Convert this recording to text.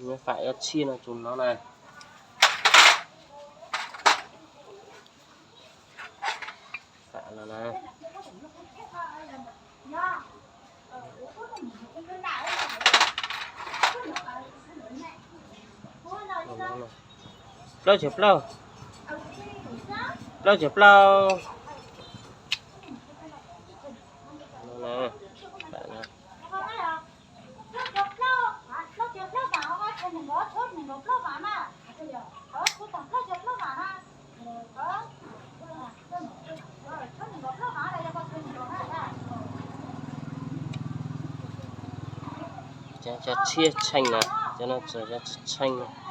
Nyob fam ib txhiab no tsuas no na. Fam no na. Plaub caug plaub. Plaub caug plaub. Cov tshiab tsheej na, cov no txog cov tshiab tsheej na.